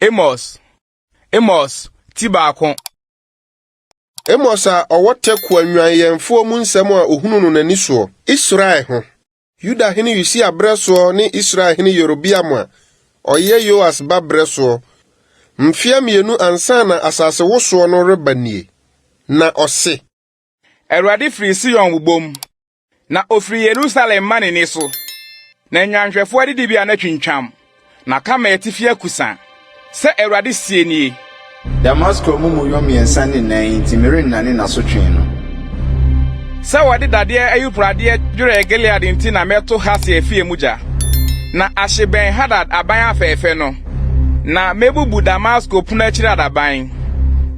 Amos, Amos ti baako. Amos a ɔwɔ Tekoa nnwanyɛnfoɔ mu nsɛm a ohunuu no n'ani soɔ, Israel ho, Yuda hene Usia berɛ soɔ ne Israel hene Yerobeam a ɔyɛ Yoas ba berɛ soɔ, mfeɛ mmienu ansa na asasewosoɔ no reba nie. Na ɔse. Awurade firi Sion bobom, na ofiri Yerusalem ma ne nne so. Na nnwanhwɛfo adidibea no atwintwam, na Karmel atifi akusa. Sɛ Awurade seɛ nie. Damasko amumuyɔ mmiɛnsa ne nan nti merennane n'asotwe no. Sɛ wɔde dadeɛ ayuporeadeɛ dwerɛɛ Gilead nti na mɛto Hasael fie mu gya, na ahye Ben-Hadad aban afɛɛfɛ no. Na mebubu Damasko pono akyiri adaban,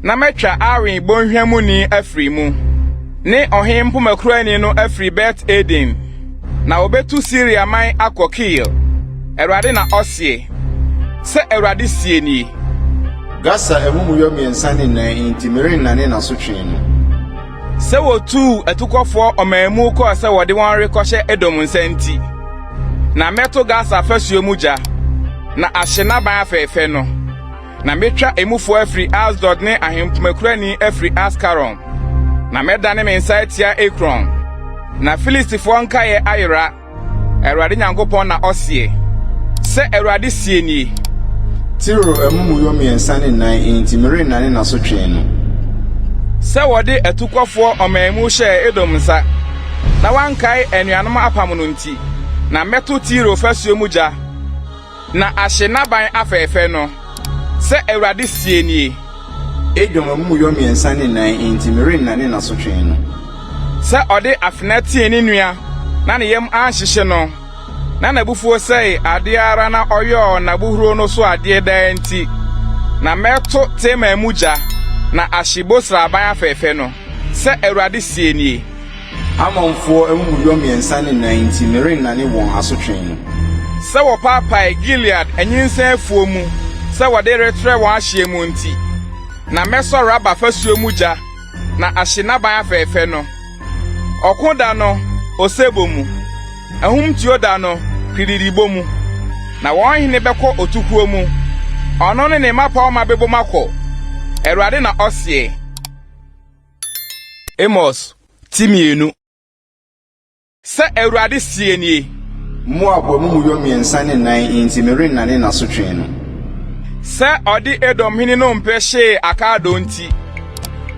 na matwa Awen bɔnhwa muni afiri mu, ne ɔhene mpomakurani no afiri Bet-Eden, na wobetu Siria man akɔ Kir, Awurade na ɔseɛ. Sɛ Awurade seɛ nie. Gasa amumuyɔ mmiɛnsa ne nan nti merennane n'asotwe no. Sɛ wotuu atukɔfoɔ ɔman mu kɔɔ sɛ wɔde wɔn rekɔhyɛ Edom nsa nti, na mɛto Gasa fasuo mu gya, na ahye n'aban afɛɛfɛ no. Na metwa emufoɔ afiri Asdod ne ahempomakurani afiri Askalon. Na mɛdane me nsa atia Ekron, na Filistifoɔ nkaeɛ ayera, Awurade Nyankopɔn na ɔseɛ. Sɛ Awurade seɛ nie. Tiro amumuyɔ mmiɛnsa ne nan nti merennane n'asotwe no. Sɛ wɔde atukɔfoɔ ɔman mu hyɛɛ Edom nsa, na wɔankae anuanom apam no nti, na mɛto Tiro fasuo mu gya, na ahye n'aban afɛɛfɛ no, sɛ Awurade seɛ nie. Edom amumuyɔ mmiɛnsa ne nan nti merennane n'asotwe no. Sɛ ɔde afena tii ne nua na ne yam anhyehye no, na n'abufuo sɛee adeɛ ara na ɔyɔɔ n'abohuro no so adeɛ daa nti, na mɛto Teman mu gya, na ahye Bosra aban afɛɛfɛ no, sɛ Awurade seɛ nie. Amonfoɔ amumuyɔ mmiɛnsa ne nan nti merennane wɔn asotwe no. Sɛ wɔpaapaee Gilead anyinsɛn afuo mu sɛ wɔde retrɛ wɔn ahyeɛ mu nti, na mɛsɔ Raba fasuo mu gya na ahye n'aban afɛɛfɛ no. Ɔko da no, osebɔ mu, ahumtuo da no, kirididibɔ mu, na wɔn hene bɛkɔ otukuo mu, ɔno ne ne mmapɔmma bɛbom akɔ, Awurade na ɔseɛ. Amos ti mmienu. Sɛ Awurade seɛ nie. Moab amumuyɔ mmiɛnsa ne nan nti merennane n'asotwe no. Sɛ ɔde Edom hene nnompe hyee akaadoo nti,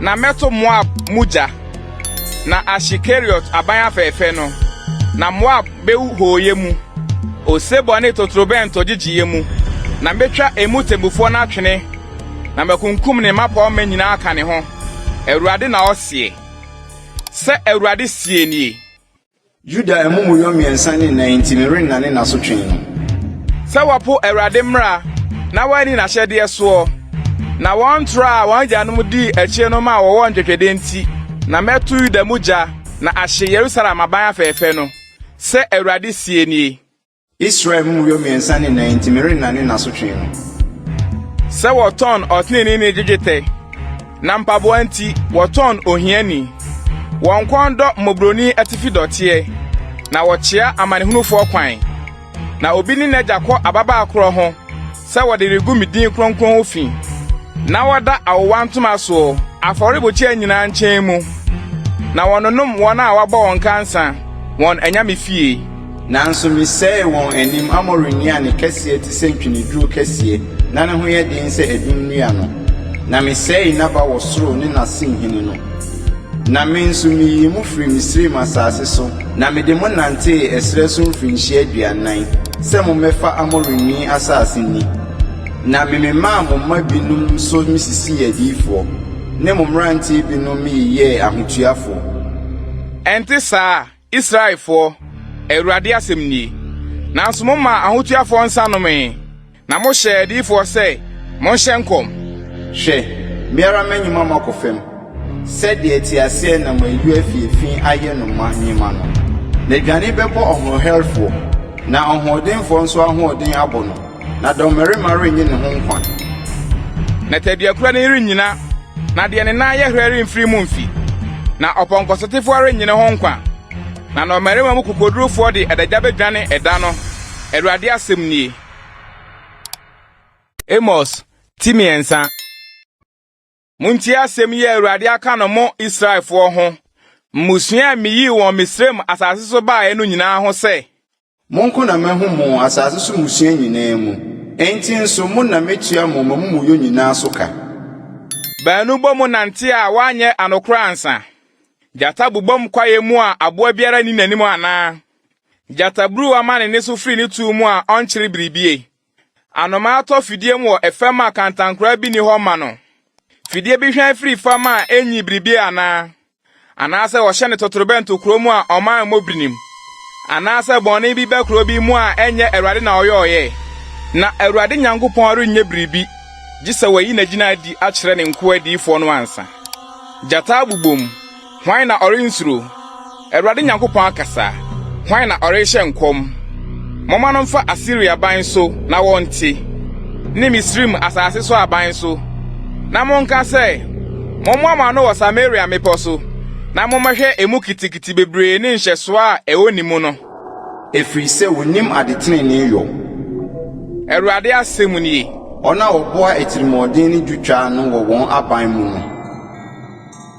na mɛto Moab mu gya, na ahye Keriot aban afɛɛfɛ no, na Moab bewu hooyɛ mu, osebɔ ne totorobɛnto gyegyeeɛ mu, na metwa emu temmufoɔ no atwene na makunkum ne mmapɔmma nyinaa aka ne ho, Awurade na ɔseɛ. Sɛ Awurade seɛ nie. Yuda amumuyɔ mmiɛnsa ne nan nti merennane n'asotwe no. Sɛ wɔpo Awurade mmara na wɔanni n'ahyɛdeɛ soɔ, na wɔn ntorɔ a wɔn agyanom dii akyire no maa wɔwɔ ntwɛtwɛdɛ nti, na mɛto Yuda mu gya na ahye Yerusalem aban afɛɛfɛ no, sɛ Awurade seɛ nie. Israel amumuyɔ mmiɛnsa ne nan nti merennane n'asotwe no. Sɛ wɔtɔn ɔteneneeni gye dwetɛ, na mpaboa nti wɔtɔn ohiani. Wɔn kɔn dɔ mmɔborɔni atifi dɔteɛ, na wɔkyea amanehunufoɔ kwan. Na obi ne n'agya kɔ ababaa korɔ ho sɛ wɔde regu me din kronkron ho fi, na wɔda awowa ntoma soɔ, afɔrebukyia nyinaa nkyɛn mu, na wɔnonom wɔn a wɔabɔ wɔn ka nsa, wɔn anyame fie. Nanso mesɛee wɔn anim Amorini a ne kɛseɛ te sɛ ntweneduro kɛseɛ na ne ho yɛ den sɛ adum nnua no, na mesɛee n'aba wɔ soro ne n'ase nhini no. Na me nso meyii mo firii Misraim asase so na mede mo nantee ɛserɛ so mfirinhyia 40, sɛ mommɛfa Amorini asase nni. Na mememaa mo mma binom so mesisii adiyifoɔ, ne mo mmeranteɛ binom meyeyɛɛ ahotuafoɔ. Ɛnte saa, Israelfoɔ, Awurade asɛm nie. Nanso momaa ahotuafoɔ nsa nomee, na mohyɛɛ adiyifoɔ sɛ, 'Monhyɛ nkɔm! Hwɛ, me ara mɛnyema mo akɔ fam, sɛdeɛ teaseɛnam a ayi afiafi ayɛ no ma nyema no. Na dwane bɛbɔ ɔhoɔherɛfoɔ, na ɔhoɔdenfoɔ nso ahoɔden abɔ no, na dɔmmarima rennye ne ho nkwa. Na taduakurani rennyina, na deɛ ne nan yɛ herɛ remfiri mu mfi, na ɔpɔnkɔsotefoɔ rennye ne ho nkwa, na nnɔmmarima mu kokoɔdurufoɔ de adagya bɛdwane ɛda no, Awurade asɛm nie. Amos Ti 3. Muntie asɛm yi a Awurade aka no mo Israelfoɔ ho, mmusua a miyii wɔn Misraim asase so baeɛ no nyinaa ho sɛ. Mo nko na mahu mo asase so mmusua nyinaa mu, enti nso mo na metua mo amumuyɔ nyinaa so ka. Baanu bɔ mu nante a wɔanyɛ anokorɔ ansa? Gyata bobom kwaeɛ mu a aboa biara nni n'anim anaa? Gyataburuwa ma ne nne so firi ne tuw mu a ɔnkyere biribie? Anomaa tɔ fidie mu wɔ ɛfam a kantankoraa bi nni hɔ ma no. Fidie bi hwan firi fam a enyi biribi anaa? Anaasɛ wɔhyɛne totorobɛnto kuro mu a ɔman mmɔ binim? Anaasɛ bɔne bi ba kuro bi mu a ɛnyɛ Awurade na ɔyɔeɛ? Na Awurade Nyankopɔn renyɛ biribi, gye sɛ wayi n'agyina adi akyerɛ ne nkoa adiyifoɔ no ansa. Gyata abobom, Hwan na ɔrensuro? Awurade Nyankopɔn akasa, hwan na ɔrehyɛ nkɔm? Momma no mfa Asiria aban so na wɔnte, ne Misraim asase so aban so, na monka sɛ, 'Mommoa mo ano wɔ Samaria mmepɔ so, na mommɛhwɛ emu kitikiti bebree ne nhyɛsoɔ a ɛwɔ ne mu no. Ɛfiri sɛ wɔnnim adetenenee yɔ. Awurade asɛm nie. Wɔn a wɔboa atirimuɔden ne dwotwa ano wɔ wɔn aban mu no.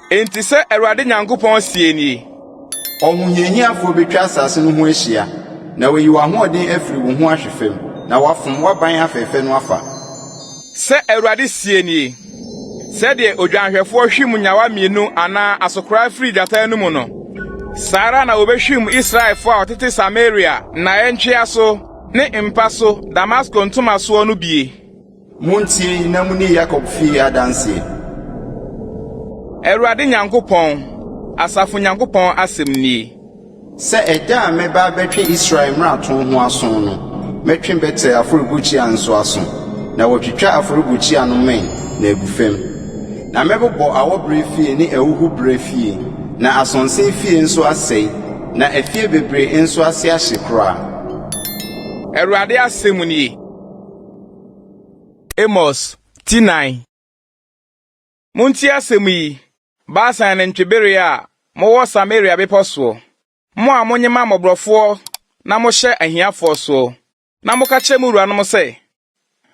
Enti sɛ Awurade Nyankopɔn seɛ nie. Ɔhohiahiafoɔ bɛtwa asase no ho ahyia, na wayi w'ahoɔden afiri wo ho ahwe fam, na wafom w'aban afɛfɛ no afa. Sɛ Awurade seɛ nie, Sɛdeɛ odwanhwɛfoɔ hwim nnyawa mmienu anaa asokoraa firi gyata anom no, saa ara na wɔbɛhwim Israelfoɔ a wɔtete Samaria nnaeɛ ntweaso ne mpa so Damasko ntoma soɔ no bie. Muntie na munni Yakob fie adanse. Awurade Nyankopɔn, asafo Nyankopɔn asɛm nie. Sɛ ɛda a mɛba abɛtwe Israel mmarato ho aso no, mɛtwe Betel afɔrebukyia nso aso, na wɔatwitwa afɔrebukyia no mmɛn na agu fam. Na mɛbobɔ awɔbere fie ne ahuhubere fie, na asonse fie nso asɛe, na afie bebree nso ase ahye koraa. Awurade asɛm nie. Amos ti 4. Muntie asɛm yi, Basan anantwibereɛ a mowɔ Samaria bepɔ soɔ, mo a monyema mmɔborɔfoɔ na mohyɛ ahiafoɔ soɔ, na moka kyerɛ mo wuranom sɛ,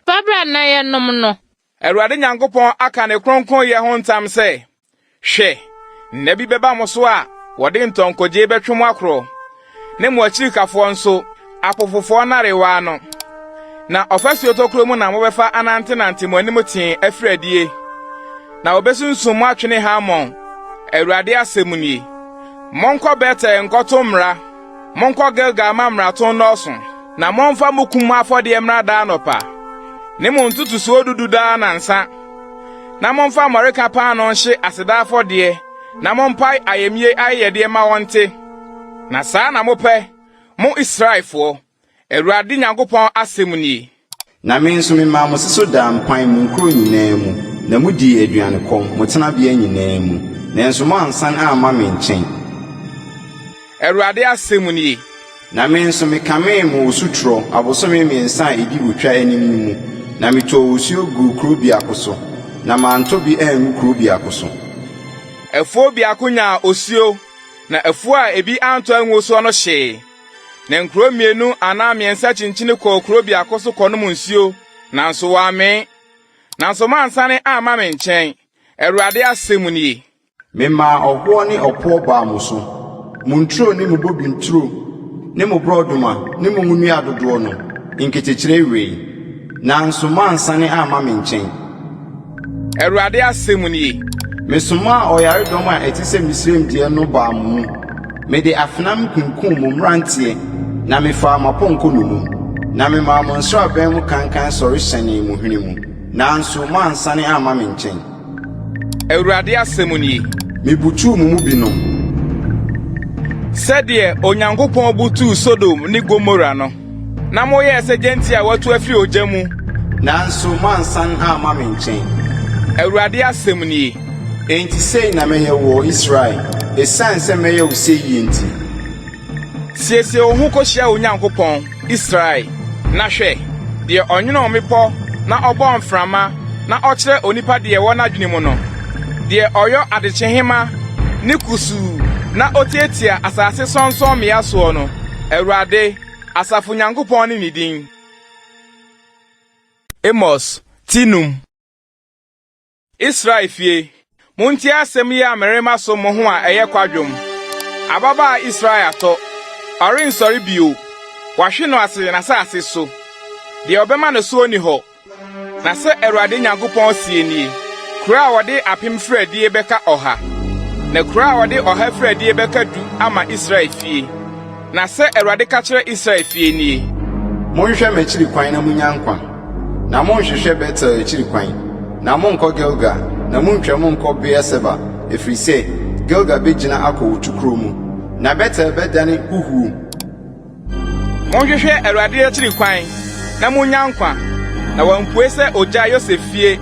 Fa bra na yɛnnom no. Awurade Nyankopɔn aka ne kronkronyɛ ho ntam sɛ, Hwɛ, nna bi bɛba mo so a wɔde ntɔnkɔgyee bɛtwe mo akorɔ, ne mo akyirikafoɔ nso, apofofoɔ nnarewa ano. Na ɔfasuo tokuro mu na mobɛfa anantenante mo anim tee afiri adie, na wɔbɛsunsum mo atwene Harmon, Awurade asɛm nie. Monkɔ Betel nkɔto mmara, monkɔ Gilgal ma mmarato nnɔɔso, na momfa mo kum afɔdeɛ mmra daa anɔpa, ne mo ntotosoɔ dudu daa nnansa. Na momfa mmɔreka paanoo nhye aseda afɔdeɛ, na mompae ayamye ayɛyɛdeɛ mma wɔnte. Na saa na mopɛ, mo Israelfoɔ, Awurade Nyankopɔn asɛm nie. Na me nso memaa mo se so daa mpan mo nkuro nyinaa mu, na modii aduanekɔm, mo tenabea nyinaa mu, nanso moansan amma me nkyɛn. Awurade asɛm nie. Na me nso mekamee mo osutorɔ abosome mmiɛnsa a ɛdi otwa anim no mu, na metɔɔ osuo guu kuro biako so, na mantɔ bi angu kuro biako so. Afuo biako nyaa osuo, na afuo a ebi antɔ angu soɔ no hyee. Na nkuro mmienu anaa mmiɛnsa kyinkyini kɔɔ kuro biako so kɔnom nsuo, nanso wɔammee. Nanso moansane amma me nkyɛn, Awurade asɛm nie. Memaa ɔhoɔ ne ɔpoɔ baa mo so, mo nturo ne mo bobe nturo ne mo borɔdɔma ne mo ngonnua dodoɔ no, nketekyire wee, nanso moansane amma me nkyɛn. Awurade asɛm nie. Mesomaa ɔyaredɔm a ɛte sɛ Misraim deɛ no baa mo mu. Mede afena mekunkum mo mmeranteɛ na mefaa mo apɔnkɔ nnommum, na memaa mo nsraban mu kankan sɔre hyɛnee mo hwene mu, nanso moansane amma me nkyɛn. Awurade asɛm nie. Mibutuw mo mu binom. Sɛdeɛ Onyankopɔn butuu Sodom ne Gomora no, na moyɛɛ sɛ gyanti a wɔatu afiri ogya mu. Nanso moansan amma me nkyɛn. Awurade asɛm nie. Enti sei na mɛyɛ woɔ, Israel, ɛsiane sɛ mɛyɛ wo seyie nti. Siesie wo ho kohyia wo Nyankopɔn, Israel, na hwɛ, deɛ ɔnwonoo mmepɔ na ɔbɔɔ mframa na ɔkyerɛ onipa deɛ ɛwɔ n'adwene mu no, deɛ ɔyɔ adekyehema ne kusuu na ɔtiatia asase sorɔnsorɔmmea soɔ no, Awurade, asafo Nyankopɔn ne ne din. Amos ti 5. Israel fie, muntie asɛm yi a merema so mo ho a ɛyɛ kwadwom. Ababaa Israel atɔ, ɔrensɔre bio. Wɔahwe no ase n'asase so. Deɛ ɔbɛma no soɔ nni hɔ. Na sɛ Awurade Nyankopɔn seɛ nie, Kuro a wɔde apem firi adie bɛka ɔha, na kuro a wɔde ɔha firi adie bɛka du ama Israel fie. Na sɛ Awurade ka kyerɛ Israel fie nie. Monhwehwɛ m'akyiri kwan na munnya nkwa, na monnhwehwɛ Betel akyiri kwan, na monnkɔ Gilgal, na munntwam nnkɔ Beer-Seba, ɛfiri sɛ Gilgal bɛgyina akɔ otukorɔ mu, na Betel bɛdane huhuo. Monhwehwɛ Awurade akyiri kwan na munnya nkwa, na wampue sɛ ogya Yosef fie,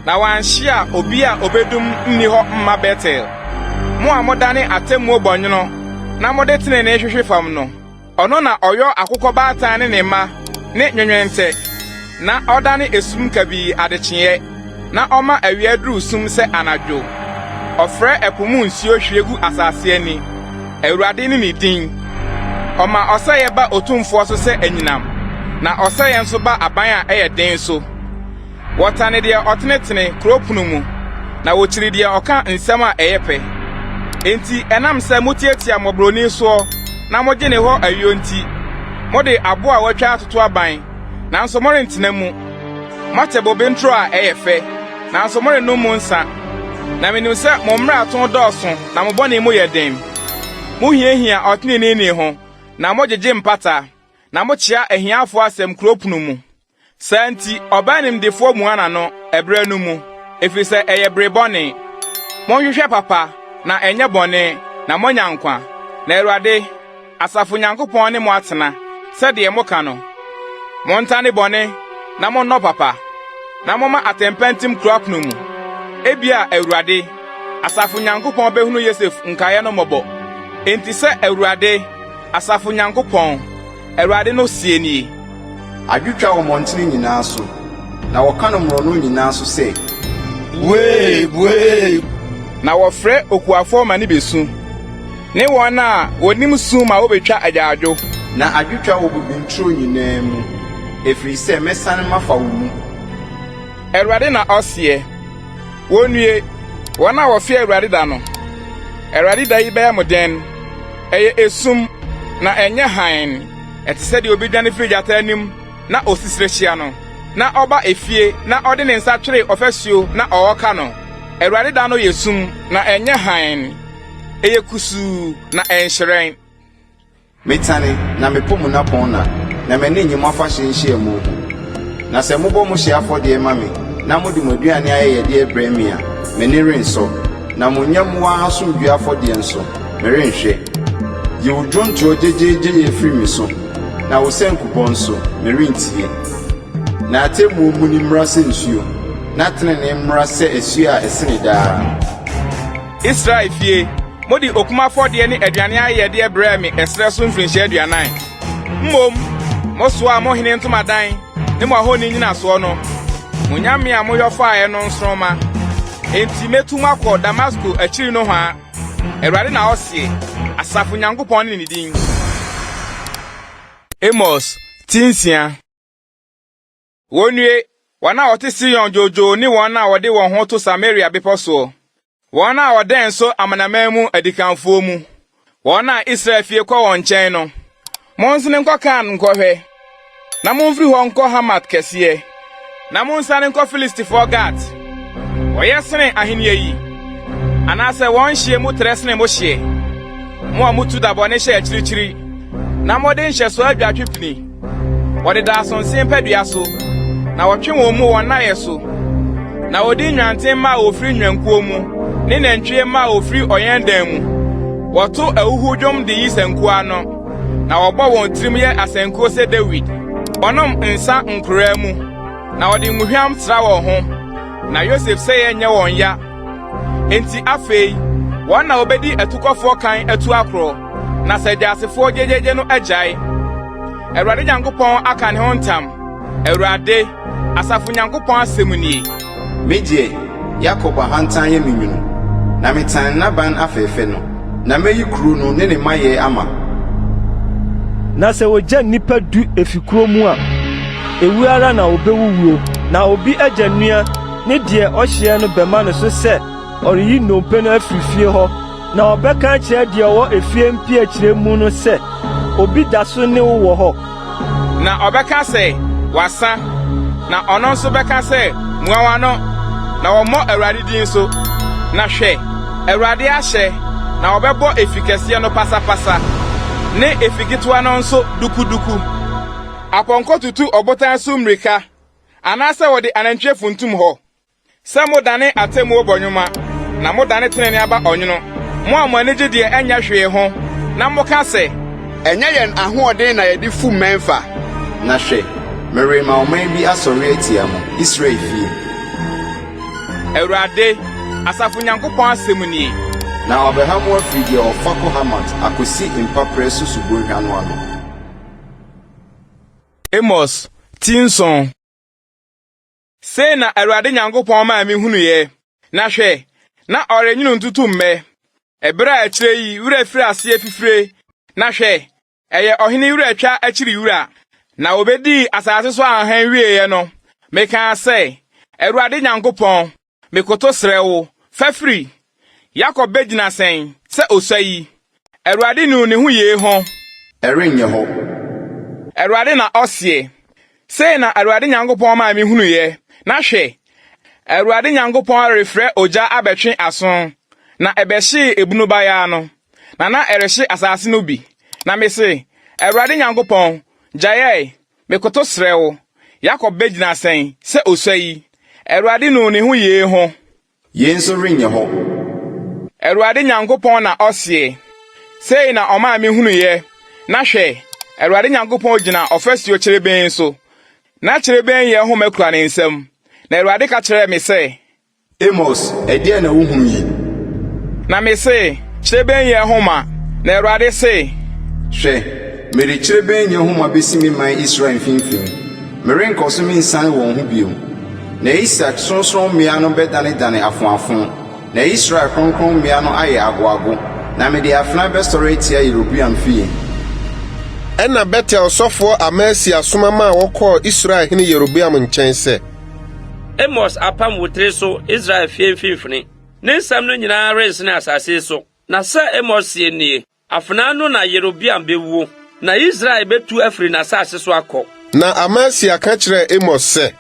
na wanhye a obi a obedum nni hɔ mma Betel. Mo a modane atemmuo bɔnwono na mode trenee hwehwe fam no, ɔno na ɔyɔ akokɔ baatan ne ne mma ne nwenwentɛ, na ɔdane esum kabii adekyeeɛ, na ɔma awia duru sum sɛ anadwo. Ɔfrɛ ɛpo mu nsuo hwie gu asase ani. Awurade ne ne din. Ɔma ɔsɛeɛ ba otumfoɔ so sɛ anyinam, na ɔsɛeɛ nso ba aban a ɛyɛ den so. Wɔtane deɛ ɔtenetene kuro pono mu, na wɔkyiri deɛ ɔka nsɛm a ɛyɛ pɛ. Enti ɛnam sɛ motiatia mmɔborɔni soɔ na mogye ne hɔ ayuo nti, mode abo a wɔatwa atoto aban, nanso morentena mu. Moatɛ bobe nturo a ɛyɛ fɛ, nanso morennom mu nsã. Na minim sɛ mo mmarato dɔɔso na mo bɔne mu yɛ den. Muhiahia ɔtreneeni ho, na mogyegye mpata, na mokyea ahiafo asɛm kurow pon mu. Saa nti, ɔbaa nimdefo mua n'ano ɛbere no mu, efisɛ ɛyɛ bere bɔne. Monhwehwɛ papa, na ɛnyɛ bɔne, na moanya nkwa. Na Awurade, Asafo Nyankopɔn ne mo atena, sɛdeɛ moka no. Montane bɔne, na monnɔ papa, na momma atɛmpa ntim kuro apono mu. Ebia Awurade, asafo Nyankopɔn behunu Yosef nkaeɛ no mmɔbɔ. Enti sɛ Awurade, asafo Nyankopɔn, Awurade no seɛ nie. Adwotwa wɔ mmɔntene nyinaa so, na wɔka no mmorɔno nyinaa so sɛ, Buee! Buee! Na wɔfrɛ okuafoɔ ma no bɛsu, ne wɔn a wɔnim su ma wobetwa agyaadwo. Na adwotwa wɔ bobe nturo nyinaa mu, ɛfiri sɛ mɛsane mafa wo mu. Awurade na ɔseɛ. Wonnue, wɔn a wɔfe Awurade da no! Awurade da yi bɛyɛ mo dɛn? Ɛyɛ esum, na ɛnyɛ hann. Ɛte sɛ deɛ obi dwane firi gyata anim na osisire hyia no, na ɔba efie na ɔde ne nsa twere ɔfasuo na ɔwɔ ka no. Awurade da no yɛ sum, na ɛnyɛ hann. Ɛyɛ kusuu, na ɛnhyerɛn. Metane, na mepo mo nnapɔnna, na m'ani nnye mo afahyɛ nhyiamu ho. Na sɛ mobɔ mo hyeɛ afɔdeɛ ma me, na mode mo aduane ayɛyɛdeɛ brɛ me a, m'ani rensɔ, na mo nyɛmmoa asomdwoeɛ afɔdeɛ nso, merenhwɛ. Yi wo dwontoɔ gyegyeegyeyɛ firi me so, na wo sankubɔ nso, merentie. Na atemmuo mmuni mmra sɛ nsuo, na tenenee mmra sɛ asuo a ɛsene daa. Israel fie, mode okum afɔdeɛ ne aduane ayɛyɛdeɛ brɛɛ me ɛserɛ so mfirinhyia aduanan. Mmom, mosoaa mo hene ntomadan ne mo ahoni nnyinasoɔ no, mo nyame a moyɔ faeɛ no nsoromma. Enti metu mo akɔ Damasko akyiri nohoa, Awurade na ɔseɛ, asafo Nyankopɔn ne ne din. Amos ti nsia. Wonnue, wɔn a wɔte Sion dwoodwoo ne wɔn a wɔde wɔn ho to Samaria bepɔ soɔ, wɔn a wɔdɛn so amanaman mu adikanfoɔ mu, wɔn a Israel fie kɔ wɔn nkyɛn no. Monsene nkɔ Kan nkɔhwɛ, na momfiri hɔ nkɔ Hamat kɛseɛ, na monsiane nkɔ Filistifoɔ Gat. Wɔyɛ sene ahennie yi, anaasɛ wɔn hyeɛ mu trɛ sene mo hyeɛ? Mo a mutu da bɔne hyɛ akyirikyiri, na mode nhyɛso adwa twe pini. Wɔdeda asonse mpadua so, na wɔtwe wɔn mu wɔn nnaeɛ so. Na wɔdi nnwanten mma a wɔfiri nnwankuo mu ne nantwie mma a wɔfiri ɔyɛn dan mu. Wɔto ahuhu dwom de yi sankuo ano, na wɔbɔ wɔn tirim yɛ asankuo sɛ Dawid. Wɔnom nsa nkoraa mu, na wɔde ngohwam sra wɔn ho, na Yosef sɛeɛ nyɛ wɔn ya. Enti afei, wɔn na wɔbedi atukɔfoɔ kan atu akorɔ, na sɛ gyasefoɔ gyegyeegye no agyae. Awurade Nyankopɔn aka ne ho ntam, Awurade, asafo Nyankopɔn asɛm nie. Me deɛ, Yakob ahantan yɛ me nwunu, na metan n'aban afɛɛfɛ no, na mɛyi kuro no ne ne mayɛ ama. Na sɛ wogya nnipa du efi kurow mu a, ewu ara na wobewuwuo. Na obi agya nua. ne deɛ ɔhyeɛ no bɛma no so sɛ ɔreyi nnompe no afiri fie hɔ, na ɔbɛka akyerɛ deɛ ɔwɔ efie mpiakyire mu no sɛ, Obi da so ne wo wɔ hɔ? Na ɔbɛka sɛ, Wɔasa. Na ɔno nso bɛka sɛ, Mua w'ano, na wɔmmɔ Awurade din so. Na hwɛ, Awurade ahyɛ, na wɔbɛbɔ efi kɛseɛ no pasapasa, ne efi ketewa no nso dukuduku. Apɔnkɔ tutu ɔbotan so mmirika, anaasɛ wɔde anantwie funtum hɔ? Sɛ modane atemmuo bɔnwoma, na modane tenenee aba ɔnwono, mo a mo ani gye deɛ ɛnyɛ hwee ho, na moka sɛ. Ɛnyɛ yɛn ahoɔden na yɛde fu mmɛn fa. Na hwɛ, merema ɔman bi asɔre atia mo, Israel fie. Awurade, asafo Nyankopɔn asɛm nie. Na wɔabɛha mo afiri deɛ ɔfa kɔ Hamat akɔsi mpaperɛ so subonhwa no ano. Amos ti nson. Sei na Awurade Nyankopɔn maa mihunuiɛ, na hwɛ, na ɔrenwono ntutummɛ, ɛberɛ a akyire yi wira firi aseɛ fifire, na hwɛ, ɛyɛ ɔhene wiratwa akyiri wira. Na wɔbɛdii asase so ahahan wieeɛ no, mekaa sɛ, Awurade Nyankopɔn, mekoto srɛ wo, fa firi! Yakob bɛgyina sɛn sɛ osua yi? Awurade nuu ne ho yei ho. Ɛrenyɛ hɔ. Awurade na ɔseɛ. Sei na Awurade Nyankopɔn maa mehunuiɛ, na hwɛ, Awurade Nyankopɔn refrɛ ogya abɛtwe aso, na ɛbɛhyee ebunu bayaa no, na na ɛrehye asase no bi. Na mese, Awurade Nyankopɔn, gyae ɛ, mekoto srɛ wo. Yakob bɛgyina sɛn sɛ osua yi? Awurade nuu ne ho yei ho. Yei nso renyɛ hɔ. Awurade Nyankopɔn na ɔseɛ. Sei na ɔmaa mehunuiɛ, na hwɛ, Awurade Nyankopɔn gyina ɔfasuo kyerebenn so, na kyerebennyɛ homa kura ne nsam. Na Awurade ka kyerɛɛ me sɛ. Amos, ɛdeɛn na wohunu yi? Na mese, Kyerebennyɛ nhoma. Na Awurade se. Hwɛ, mede kyerebennyɛ nhoma besi me man Israel mfimfini, merenkɔ so mensiane wɔn ho bio. Na Isak sorɔnsorɔmmea no bɛdanedane afoafo, na Israel kronkrommea no ayɛ agoago, na mede afena bɛsɔre atia Yeroboam fie. Ɛnna Betel sɔfoɔ Amasia soma maa wɔkɔɔ Israel hene Yeroboam nkyɛn sɛ. Amos apam wo tiri so Israel fie mfimfini. Ne nsɛm no nyinaa rensene asase yi so. Na sɛ Amos seɛ nie, Afena ano na Yerobeam bewuo, na Israel betu afiri n'asase so akɔ. Na Amasia ka kyerɛɛ Amos sɛ.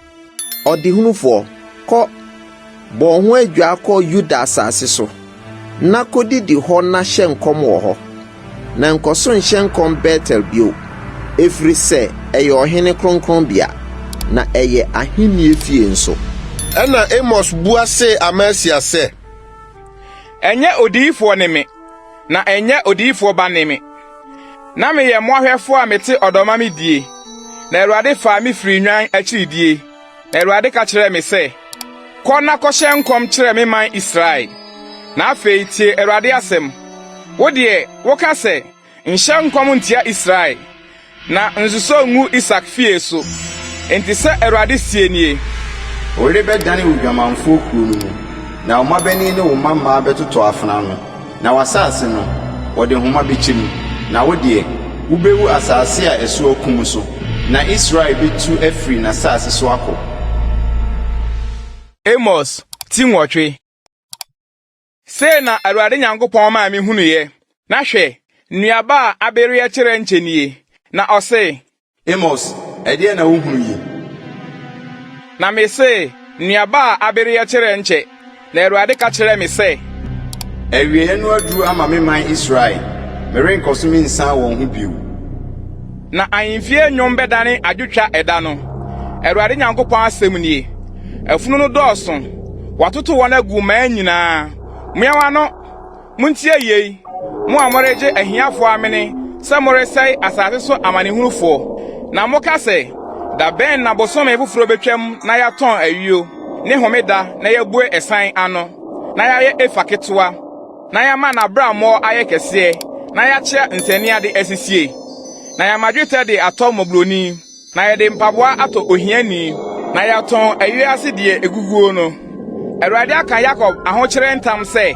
Ɔdehunufoɔ, kɔ, bɔ wo ho adwaa kɔ Yuda asase so, na kɔdidi hɔ na hyɛ nkɔm wɔ hɔ. Na nkɔ so nhyɛ nkɔm Betel bio, ɛfiri sɛ ɛyɛ ɔhene kronkronbea, na ɛyɛ ahennie fie nso. Ɛnna Amos bua see Amasia sɛ. Ɛnyɛ odiyifoɔ ne me, na ɛnyɛ odiyifoɔ ba ne me. Na meyɛ mmoahwɛfoɔ a mete ɔdɔ ma medie, na Awurade faa me firii nnwan akyiridie. Na Awurade ka kyerɛɛ me sɛ, Kɔ na kɔhyɛ nkɔm kyerɛ me man Israel. Na afei tie Awurade asɛm. Wo deɛ, woka sɛ, 'Nhyɛ nkɔm ntia Israel, na nsosɔ ngu Isak fie so. Enti sɛ Awurade seɛ nie. Wo yere bɛdane odwamanfoɔ kuro no mu, na wo mmabanin ne wo mmammaa bɛtotɔ afena ano, na w'asase no, wɔde nhoma bɛkyɛ mu, na wo deɛ, wobɛwu asase a ɛso akum so, na Israel bɛtu afiri n'asase so akɔ. Amos ti nwɔtwe. Sei na Awurade Nyankopɔn maa mihunuiɛ, na hwɛ, nnuaba a abereɛ kyerɛ nkyɛ nie. Na ɔse. Amos, ɛdeɛn na wohunu yi? Na mese, Nnuaba a abereɛ kyerɛ nkyɛ. Na Awurade ka kyerɛɛ me sɛ. Awieeɛ no aduru ama me man Israel, merenkɔ so mensiane wɔn ho bio. Na ahemfie nnwom bɛdane adwotwa ɛda no, Awurade Nyankopɔn asɛm nie. Afunu no dɔɔso, wɔatoto wɔn agu mmaa nyinaa. Mmoawa no, muntie yei, mo a moregye ahiafo amene sɛ moresɛe asase so amanehunufo, na moka sɛ, Da bɛn na bosome foforo betwam na yɛatɔn ayuo, ne homeda na yɛabue ɛsan ano, na yɛayɛ efa ketewa, na yɛama n'abrammɔ ayɛ kɛseɛ, na yɛakyea nsania de asisie, na yɛama dwetɛ de atɔ mmɔborɔni, na yɛde mpaboa atɔ ohiani, na yɛatɔn ayuo ase deɛ eguguo no. Awurade aka Yakob ahokyerɛ ntam sɛ,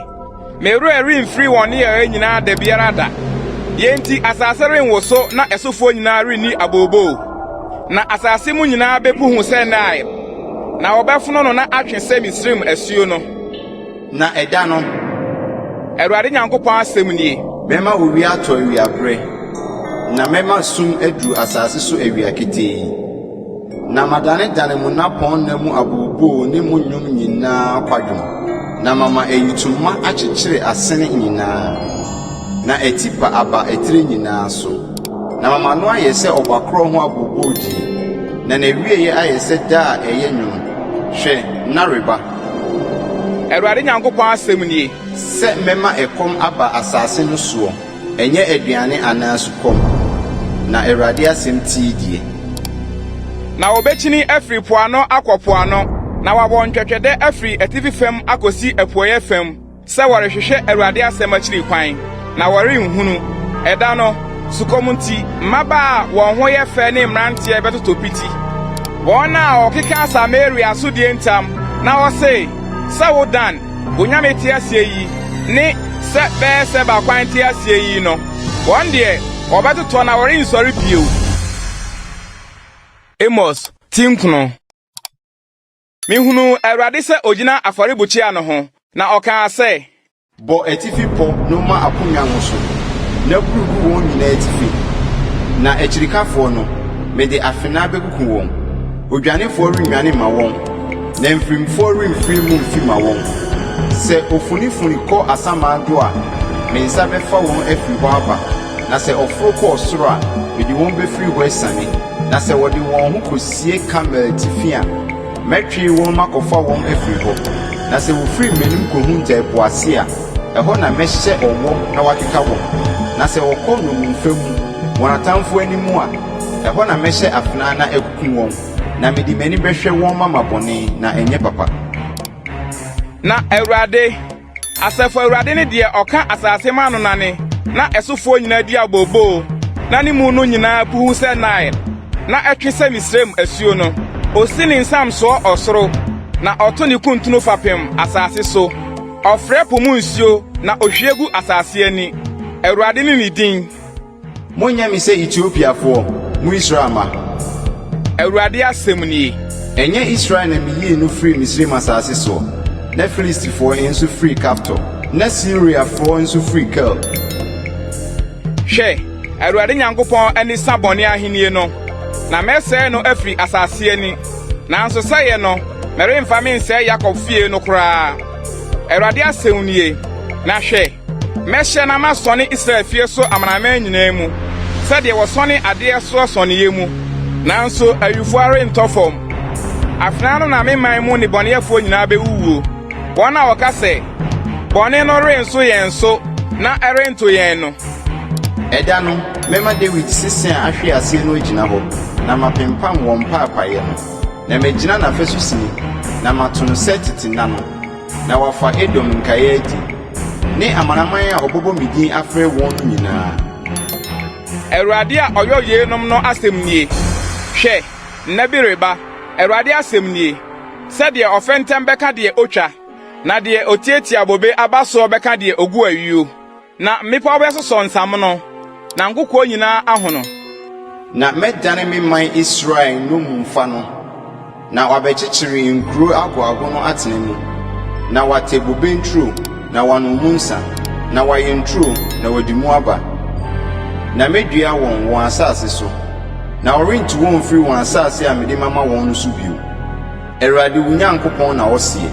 Me werɛ remfiri wɔn nneyɛe nyinaa da biara da. Yei nti asase renwoso na ɛsofoɔ nyinaa renni abooboo, na asase mu nyinaa bɛpu hu sɛ Nil. Na wɔbɛfono no na atwe sɛ Misraim asuo no. Na ɛda no. Awurade Nyankopɔn asɛm nie. Mɛma owia atɔ awiaberɛ, na mɛma sum aduru asase so awia ketee. Na madanedane mo nnapɔnna mu abooboo ne mo nnwom nyinaa kwadwom, na mama ayitoma akyekyere asene nyinaa, na atipa aba atire nyinaa so. Na mama no ayɛ sɛ ɔbakorɔ ho abooboodie, na n'awieeɛ ayɛ sɛ da a ɛyɛ nwono. Hwɛ, nna reba. Awurade Nyankopɔn asɛm nie. Sɛ mɛma ɛkɔm aba asase no soɔ, ɛnyɛ aduane anaa sukɔm, na Awurade asɛm tie die. Na wɔbɛkyini afiri po ano akɔ po ano, na wɔabɔ ntwɛtwɛdɛ afiri atifi fam akɔsi apueeɛ fam. Sɛ wɔrehwehwɛ Awurade asɛm akyiri kwan, na wɔrenhunu. Ɛda no, sukɔm nti, mmabaa a wɔn ho yɛ fɛ ne mmeranteɛ bɛtotɔ piti. Wɔn a wɔkeka Samaria asodie ntam na wɔse, 'Sɛ wo Dan, wo nyame te aseɛ yi, ne sɛ Beer-Seba kwan te aseɛ yi' no, wɔn deɛ, wɔbɛtotɔ na wɔrensɔre bio. Amos ti nkono. Mihunuu Awurade sɛ ogyina afɔrebukyia no ho, na ɔkaa sɛ. Bɔ atifi pɔ no ma aponnwa nwoso, na boro gu wɔn nyinaa atifi. Na akyirikafoɔ no, mede afena bɛkuku wɔn. Odwanefoɔ rennwane mma wɔn, na mfirimfoɔ remfiri mu mfi mma wɔn. Sɛ ofunifuni kɔ asamando a, me nsa bɛfa wɔn afiri hɔ aba, na sɛ ɔforo kɔ ɔsoro a, mede wɔn bɛfiri hɔ asiane. Na sɛ wɔde wɔn ho kɔsie Karmel atifi a, mɛtwe wɔn makɔfa wɔn afiri hɔ. Na sɛ wɔfiri m'anim kɔhunta ɛpo ase a, ɛhɔ na mɛhyɛ ɔwɔ na wakeka wɔn. Na sɛ wɔkɔ nnommumfa mu, wɔn atamfoɔ anim a, ɛhɔ na mɛhyɛ afena na akuku wɔn. Na mede m'ani bɛhwɛ wɔn mama bɔne, na ɛnyɛ papa. Na Awurade, Asafo Awurade ne deɛ ɔka asase ma no nane, na ɛsofoɔ nyinaa di abooboo, na ne mu no nyinaa puhu sɛ Nil, na ɛtwe sɛ Misraim asuo no. Osi ne nsamsoɔ ɔsoro, na ɔto ne kuntunu fapem asase so. Ɔfrɛ po mu nsuo, na ohwie gu asase ani. Awurade ne ne din. Monyɛ me sɛ Etiopiafoɔ, mo Israel mma? Awurade asɛm nie. Ɛnyɛ Israel na meyii no firii Misraim asase soɔ, na Filistifoɔ nso firii Kaftor, na Siriafoɔ nso firii Kir? Hwɛ, Awurade Nyankopɔn ani sa bɔne ahennie no, na mɛsɛe no afiri asase ani. Nanso sɛeɛ no, meremfa mensɛe Yakob fie no koraa, Awurade asɛm nie. Na hwɛ! Mɛhyɛ na masɔne Israel fie so amanaman nyinaa mu, sɛdeɛ wɔsɔne adeɛ soɔ sɔneeɛ mu, nanso awifua rentɔ fam. Afena ano na me man mu nnebɔneyɛfoɔ nyinaa bɛwuwuo, wɔn a wɔka sɛ, Bɔne no renso yɛn so na ɛrento yɛn no. Ɛda no, mɛma Dawid sese a ahwe ase no agyina hɔ, na mapempam wɔn mpaapaeɛ no, na magyina n'afasu sini, na mato no sɛ tete nna no. Na wɔafa Edom nkaeɛ adi, ne amanaman a wɔbɛbɔ me din afrɛ wɔn no nyinaa. Awurade a ɔyɔ yeinom no asɛm nie. Hwɛ, nna bi reba, Awurade asɛm nie, sɛ deɛ ɔfɛntɛm bɛka deɛ ɔtwa, na deɛ ɔtiatia bobe aba soɔ bɛka deɛ ɔgu ayuo. Na mmepɔw bɛsosɔ nsamono, na nkokoɔ nyinaa ahono. Na mɛdane me man Israel nnommumfa no, na wɔabɛkyekyere nkuro agoago no atena mu, na wɔatɛ bobe nturo, na wɔanom mu nsã, na wɔayɛ nturo, na wɔadi mu aba. Na mɛdua wɔn wɔn asase so, na wɔrentu wɔn mfiri wɔn asase a mede mama wɔn no so bio, Awurade wo Nyankopɔn na ɔseɛ.